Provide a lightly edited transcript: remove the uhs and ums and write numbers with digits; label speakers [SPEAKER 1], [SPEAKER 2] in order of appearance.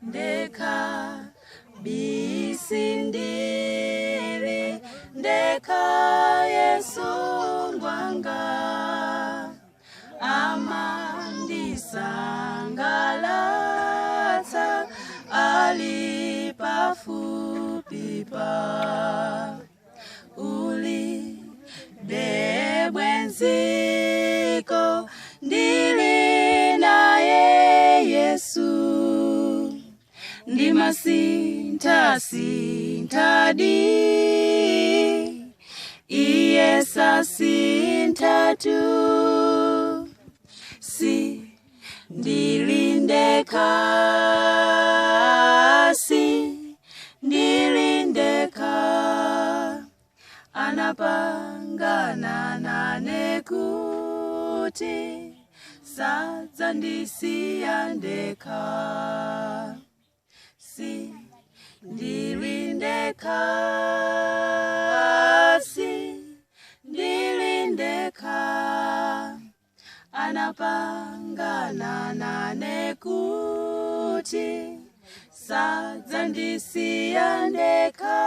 [SPEAKER 1] Ndekha bisindili ndekha Yesu ngwanga amandisangalatsa ali pafupi pa uli bebwenziko ndili naye Yesu ndimasintha sinthadi iye sasinthatu si ndili ndekha si ndili ndekha anapangana nane kuti sadzandisiya ndekha si ndili ndekha si ndili ndekha anapangana nane kuti sadzandisiya ndekha.